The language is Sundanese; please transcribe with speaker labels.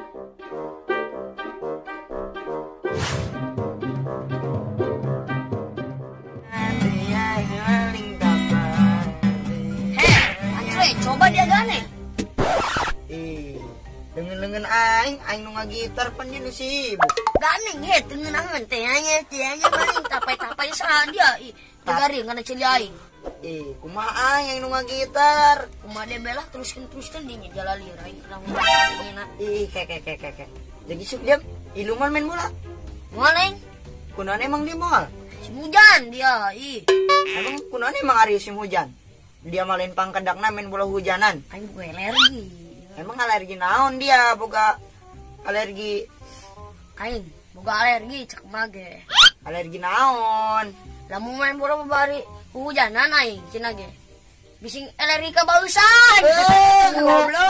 Speaker 1: Heh, Andre, coba dia gane.
Speaker 2: Ih, lengan-lengan aing, aing nu ngagitar pan dia nu sibuk.
Speaker 1: Gane he, tengenangan teh nya teh nya maning tapai-tapai sa dia. Ih, tegari ngana ceuli aing.
Speaker 2: Ih, kumaha aing nu ngagitar?
Speaker 1: Kumaha dia belah teruskan dinya jalalir aing kenapa.
Speaker 2: Ih, ke ke ke ke. Jadi suk jam, iluman main bola.
Speaker 1: Moal aing?
Speaker 2: Kunaon emang dia moal?
Speaker 1: Musim hujan dia, ih.
Speaker 2: Emang kunaon emang ari musim hujan? Dia malin pangkedakna main bola hujanan.
Speaker 1: Aing boga alergi.
Speaker 2: Emang alergi naon dia boga alergi?
Speaker 1: Aing boga alergi cek mage.
Speaker 2: Alergi naon?
Speaker 1: Lamun main bola babari hujanan aing cenah ge. Bising alergi ka bausan.
Speaker 2: Goblok.